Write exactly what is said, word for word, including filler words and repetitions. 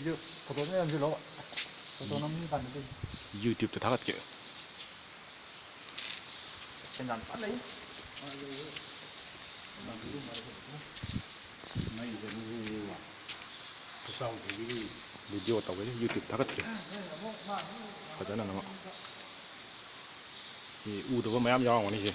Video photo ꯃꯌꯥꯝꯁꯦ ꯂꯧ꯫ Photo ꯅꯝꯃꯤ ꯀꯥꯟꯗꯗꯤ꯫ YouTube-ꯇ ꯊꯥꯒꯠꯀꯦ꯫ ꯁꯦꯟꯗꯥꯟ ꯐꯖꯅ ꯂꯩ꯫ ꯃꯩꯁꯦ ꯑꯗꯨꯝ ꯍꯧꯕ꯫ ꯈꯨꯆꯥꯎꯁꯤꯗꯤ꯫ ꯚꯤꯗꯤꯑꯣ ꯇꯧꯕꯩ YouTube ꯊꯥꯒꯠꯀꯦ꯫ ꯐꯖꯅ ꯅꯃ꯫ ꯁꯤ ꯎꯗꯕ ꯃꯌꯥꯝ ꯌꯥꯎꯔꯝꯒꯅꯤ ꯁꯦ꯫